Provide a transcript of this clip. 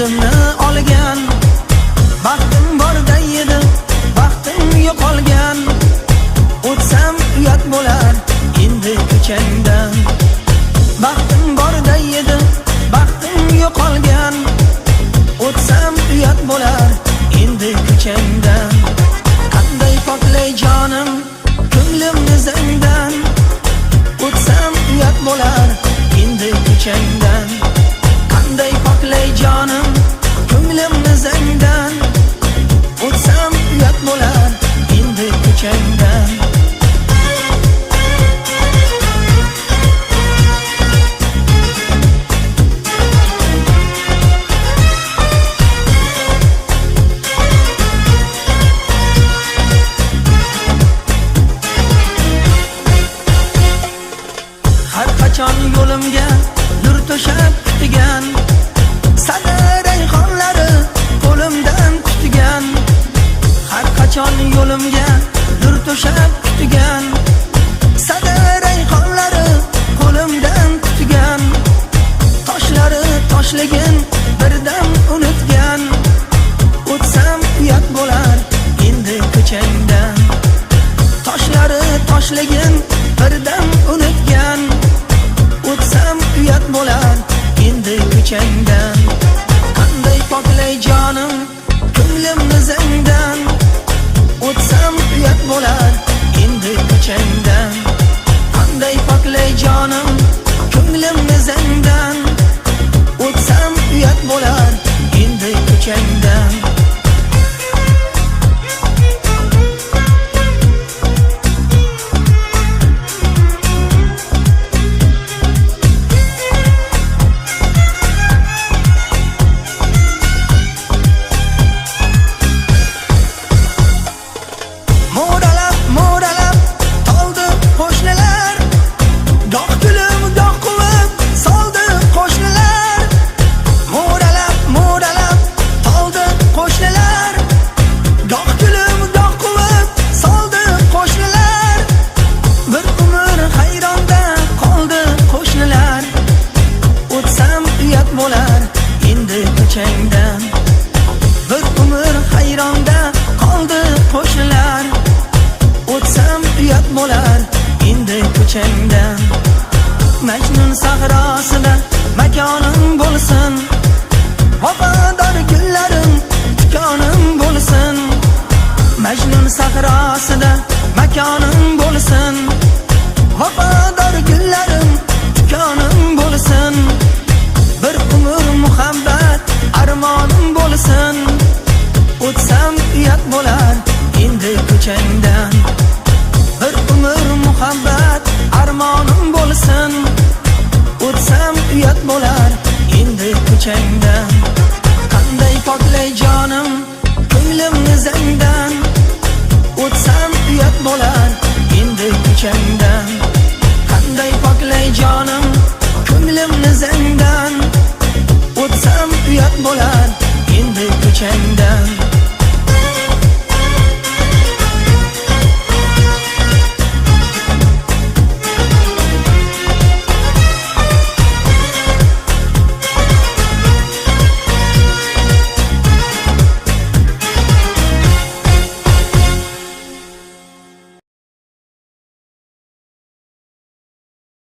O'zimni olgan. Baxtim borday edi, baxtim yo'qolgan. O'tsam uyat bo'lar endi ko'changdan. Baxtim borday edi, baxtim yo'qolgan. O'tsam uyat bo'lar endi ko'changdan. Qanday poklay jonim ko'nglimni zangdan. O'tsam uyat bo'lar endi ko'changdan. Qanday poklay jonim ko'nglimni zangdan. O'tsam uyat bo'lar endi ko'changdan. Har qachon yo'limga nur to'shab kutgan, sada rayhonlari qo'limdan tutgan. Har qachon yo'limga nur to'shab kutgan, sada rayhonlari qo'limdan tutgan. Toshlari toshligin birdam unutgan. O'tsam uyat bo'lar endi ko'changdan. Toshlari toshligin birdam unutgan. O'tsam uyat bo'lar endi ko'changdan. Qanday poklay jonim ko'nglimni zangdan. O'tsam uyat bo'lar endi ko'changdan. Qanday poklay jonim ko'nglimni zangdan. O'tsam uyat bo'lar endi ko'changdan. Mo'ralab mo'ralab toldi qo'shnilar, goh kulib goh quvib soldi qo'shnilar. Mo'ralab mo'ralab toldi qo'shnilar, goh kulib goh quvib soldi qo'shnilar. Bir umr hayronda qoldi qo'shnilar. O'tsam uyat bo'lar endi ko'changdan. Bir umr hayronda qoldi qo'shnilar. O'tsam uyat bo'lar endi ko'changdan. Majnun sahrosida makonim bo'lsin, vafodor gullarim tikonim bo'lsin. Majnun sahrosida makonim bo'lsin, vafodor gullarim tikonim bo'lsin. Bir umr muhabbat armonim bo'lsin. O'tsam uyat bo'lar endi ko'changdan. Bir umr muhabbat armonim bo'lsin. O'tsam uyat bo'lar endi ko'changdan. Qanday poklay jonim ko'nglimni zangdan. O'tsam uyat bo'lar endi ko'changdan. Qanday poklay jonim ko'nglimni zangdan. O'tsam uyat bo'lar endi ko'changdan.